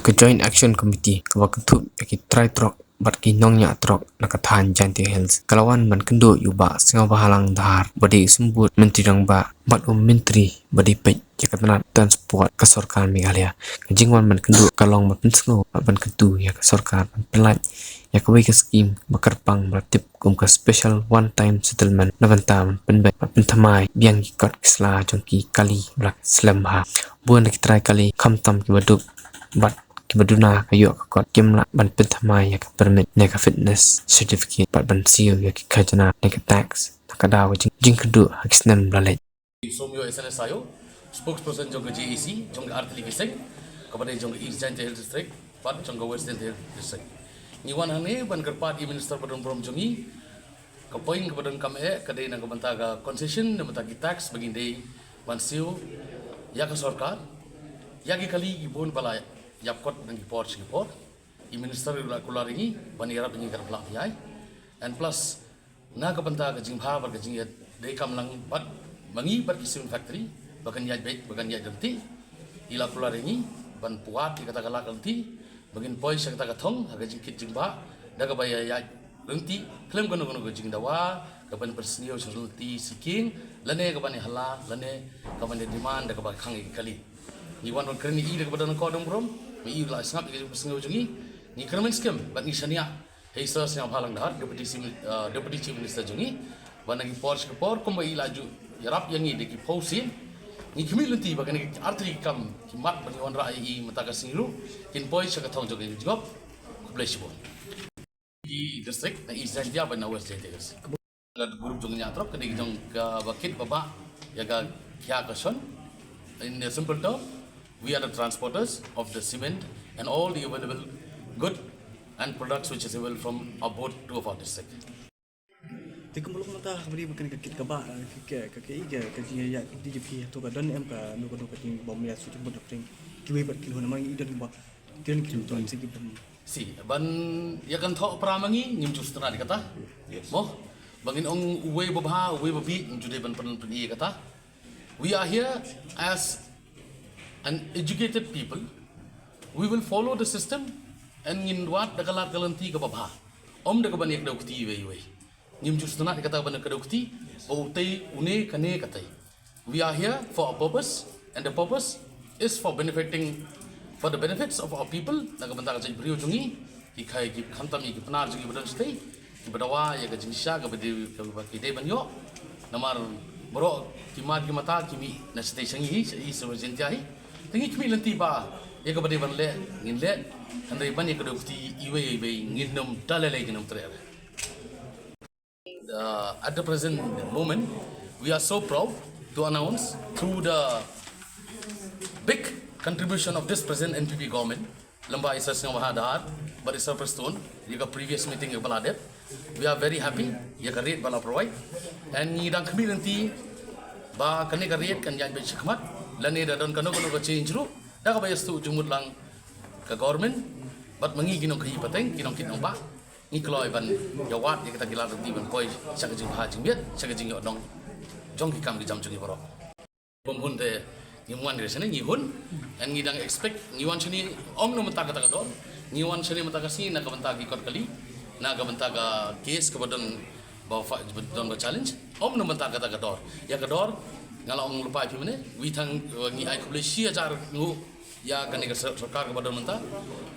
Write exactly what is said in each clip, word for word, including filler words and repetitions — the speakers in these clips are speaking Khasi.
Ka Joint Action Committee kaba kynthup ïa ki trai trok bad ki nongñiah trok na ka thaiñ Jaintia Hills ka la wan ban kynduh ïa u Bah Sniawbhalang Dhar, ba dei u symbud Myntri Rangbah bad u Myntri ba dei peit ïa ka tnat transport ka sorkar Meghalaya. Ka jingwan ban kynduh ka long ban pynsngew bad ban kyntu ïa ka sorkar ban pynlait ïa kawei ka skim ba kyrpang ba la tip kum ka Special One Time Settlement na bynta ban pynbeit bad pynthymmai biang ki kot ki sla jong ki kali ba la slem bha. Bun na ki trai kali, khamtam kiba duk bad kiba duna ka ïoh ka kot, kim lah ban pynthymmai ïa ka permit ne ka fitness certificate bad ban siew ïa ki khajna ne ka tax na ka daw ka jing, jingkynduh ha ki snem ba la leit. Somyo S N S Ayo, spokesperson jong ka J A C, jong ka artylli ki seng, kaba dei jong ka East Jaintia Hills District bad jong ka West Jaintia Hills District. Ngi wan hangne ban kyrpad ïa i Minister ba don burom jong ngi, ka point kaba donkam eh ka dei na ka bynta ka concession, na bynta ki tax ba ngin dei ban siew ïa ka sorkar ïa ki kali ki bun ba la ïap kot na ki por sha ki por. I Minister u la kular ïa ngi ban ïarap ïa ngi, ka la pynlong ïa ngi. And plus, na ka bynta ka jingbha bad ka jingïadei kam lang bad ma ngi bad ki cement factory ba kan ïaid beit, ba kan ïaid ryntih, i la kular ïa ngi ban pynwad ïa kata ka lad ryntih ba ngin poi sha kata ka thong ha ka jingkit jingbah da kaba ïaid ryntih khlem kano kano ka jingdawa kaban pynsniew sha ryntih sha ki kieng lane kaban ïahala lane kaban ïa demand da kaba khang ïa ki kali. Ngi wan ban kren ïa i da kaba don ka dong burom, ma i la sngap ïa ka jingpynsngew jong ngi. Ngi kyrmen skhem bad ngi shaniah ha i Sir Sniawbhalang Dhar, Deputy Chief, uh, Deputy Chief Minister jong ngi, ba na ki por sha ki por kumba i la ju ïarap ïa ngi da ki phew sien, ngi khmih lynti ba kane ki artylli ki kam ki mat ba ngi wanrah ïa i mynta ka sngi ruh kin poi sha ka thong jong ka jingïarap. Khublei shibun. Ki district na East Jaintia bad na West Jaintia Hills. Ka group jong ngi ngi trok ka dei jong ka ba kit ba bah ïa ka khia ka shon. In a simple term, we are the transporters of the cement and all the available good and products which is available from our both two of our district. Te kumba long mynta ha kaba dei ba kane ka kit ka bah, ka, ka, ka, ka, ka, ka jingïaid ka D G P ha to ka don em ka no ka no ka jingbym ïa shu jingmut hapdeng kiwei bad ki lhun, namar ngi don ba ki don ki don ki bym. Si, ban ïa kan thoh pra ma ngi, ngim ju sngewtynnat ïa kata. Mo, ba ngin ong uwei ba bha, uwei ba bih, ngim ju dei ban pyn, pyn ïa kata. We are here as an educated people. We will follow the system and ngin wad da ka lad ka lynti kaba bha. Ym da kaban ïa kdew kti iwei iwei. Ngim ju sngewtynnat ïa kata ban ïa kdew kti ba utei une kane katei. We are here for a purpose, and the purpose is for benefiting, for the benefits of our people. Na ka bynta ka jaitbynriew jong ngi, ki kha, ki khamtam ïa ki Pnar jong ngi ba don shatei, kiba dawa ïa ka jingshisha kaba dei, kaba ki dei ban ïoh. Namar baroh ki mat ki mata ki mih na shatei sha ngi hi, sha i, sha Jaintia hi. Te ngi khmih lynti ba ïa kaba dei ban leh ngin leh, hynrei ban ïa kdew kti iwei iwei ngin ym da lei lei, ngin ym treh. Uh, at the present moment, we are so proud to announce through the big contribution of this present N P P government, lymda i Sir Sniawbhalang Dhar bad i Sir Prestone, ïa ka previous meeting ïa ba la dep. We are very happy ïa ka rate ba la provide. And ngi dang khmih lynti ba kane ka rate kan ïaid beit shakhmat, lane da don kano kano ka change ruh, da kaba ïa sdang jingmut lang ka government bad ma ngi ki nongkhaïi pateng, ki nongkit nongbah. Ngi kloi ban ïa wad ïa kita ki lad ryntih ban poi sha ka jingbha jingmiat, sha ka jingïoh nong jong ki kam ki jam jong ngi baroh. Bym hun te ngim wan ïa shane, ngi hun. And ngi dang expect, ngi wan shane ym na mynta kata ka dor. Ngi wan shane mynta ka sngi na ka bynta ki kot kali, na ka bynta ka case kaba don ba fa, ba don ba challenge. Ym na mynta kata ka dor. Ïa ka dor nga la ong lypa ïa phi mynne, wi tang, eh, ngi ai khublei shi hajar nguh ïa kane ka sor-, sorkar kaba don mynta,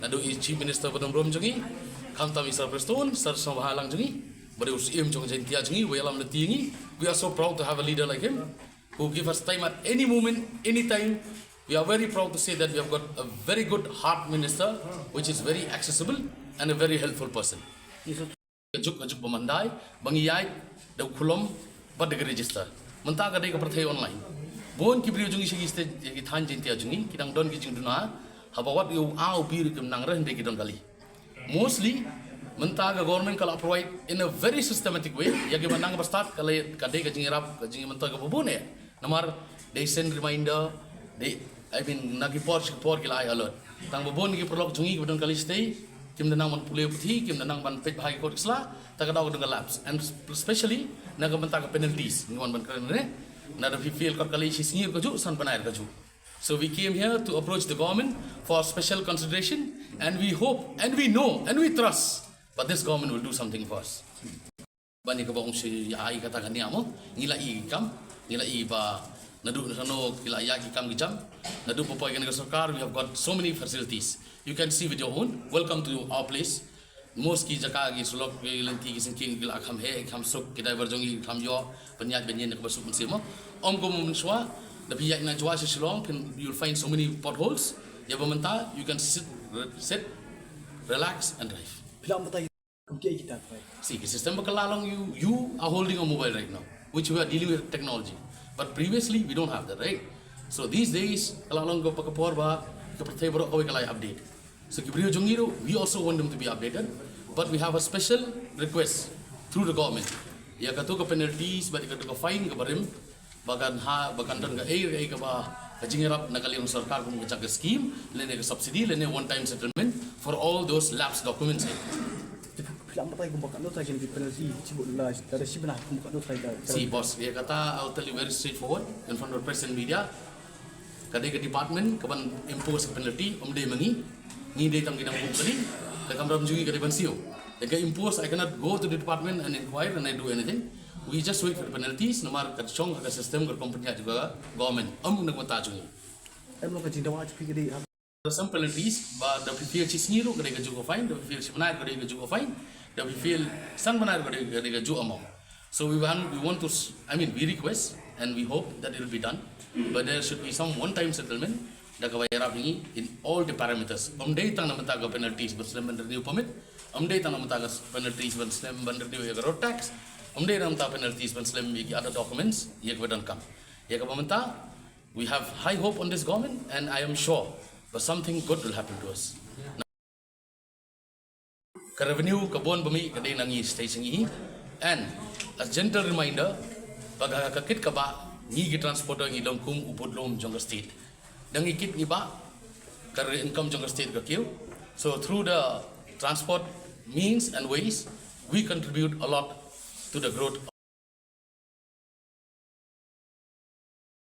naduh i Chief Minister ba don burom jong ngi, khamtam i Sir Prestone, Sir Sniawbhalang jong ngi, ba dei u Syiem jong Jaintia jong ngi, ba ïalam lynti ïa ngi. We are so proud to have a leader like him, who give us time at any moment, any time. We are very proud to say that we have got a very good heart minister, which is very accessible and a very helpful person. Ka juk, ka juk ba mandai ba ngi ïaid da u khulom bad da ka register. Mynta ka dei ka pyrthei online. Bun ki briew jong ngi sha ki state, ki thaiñ Jaintia jong ngi, ki dang don ki jingduna haba wat ïa u A u B ruh kim nang re, hynrei ki don kali. Mostly mynta ka government ka la provide in a very systematic way ïa kiba nang ba start, ka la, ka dei ka jingïarap, ka jingïarap mynta kaba bun eh. Namar dei send reminder, dei, I mean, na ki por sha ki por ki la ai alert. Tang ba bun ki paralok jong ngi kiba don kali shatei, kim da nang ban pule puthi, kim da nang ban peit bha ki kot ki sla, ta ka daw ka don ka lapse. And especially na ka bynta ka penalties, ngi wan ban kren ne. Nada phi fail kot kali shi sngi ruh kajuh, san bnai ruh kajuh. So we came here to approach the government for special consideration, and we hope, and we know, and we trust that this government will do something for us. Ban ïa kaba ong shu ïa ai kata ka niam mo, ngi la i kam, ngi la i ba naduh na sano ki la ïa ki kam ki jam, naduh ba poi kane ka sorkar, we have got so many facilities. You can see with your own. Welcome to our place. Most ki jaka ki surok ki lynti ki syngkien ki la kham heh, kham suk, ki driver jong ngi kham ïoh pynïaid ban ïeng na kaba suk mynsiem mo. Ym kum mynshuwa, da phi ïaid na Jowai sha Shillong, phin, you'll find so many potholes. Ïa ba mynta, you can sit, re-, sit, relax and drive. Phi lah ban batai kum kiei kita, right? See, ki system ba kylla long, you, you are holding a mobile right now, which we are dealing with technology. But previously, we don't have that, right? So these days, kylla long ka, ka por ba ka pyrthei baroh kawei ka la ïa update. So ki briew jong ngi ruh, we also want them to be updated, but we have a special request through the government. Ïa kato ka penalties bad ïa kato ka fine kaba rim, ba kan ha, ba kan don kaei kaei kaba, ka jingïarap na ka liang sorkar kum ka jaka scheme, lane ka subsidy, lane one time settlement for all those lapsed documents. Te phi lah ban batai kum ba katno trai ki penalty, chi bun la, da shi bnai kum ba katno trai da. See, boss, ïa kata, I'll tell you very straightforward in front of press and media. Ka dei ka department ka ban impose ka penalty, ym dei ma ngi. Ngi dei tang ki nongbuh kali, ka kamram jong ngi ka dei ban siew. Te ka impose, I cannot go to the department and inquire and I do anything. We just wait for the penalties, namar ka shong ka system ka company jong ka government, ym na ka bynta jong ngi. Em long ka jingdawa jong phi ka dei ha. There are some penalties, ba da phi fail shi sngi ruh ka dei kajuh ka fine, da phi fail shi bnai ka dei kajuh ka fine, da phi fail san bnai ka dei, ka dei kajuh amount. So we want, we want to, s-, I mean, we request and we hope that it will be done. But there should be some one-time settlement da kaba ïarap ïa ngi in all the parameters. Ym dei tang na bynta ka penalties ban slem ban renew permit. Ym dei tang na bynta ka penalties ban slem ban renew ïa ka road tax. Ym dei na bynta penalties ban slem ïa ki other documents ïa kaba donkam. Ïa kaba mynta, we have high hope on this government and I am sure that something good will happen to us. Ka revenue ka bun ba mih ka dei na ngi state ngi. And a gentle reminder, ba ka, ka kit kaba ngi ki transporter ngi long kum u budlum jong ka state. Da ngi kit ngi bah, ka re-, income jong ka state ka kiew. So through the transport means and ways, we contribute a lot to the growth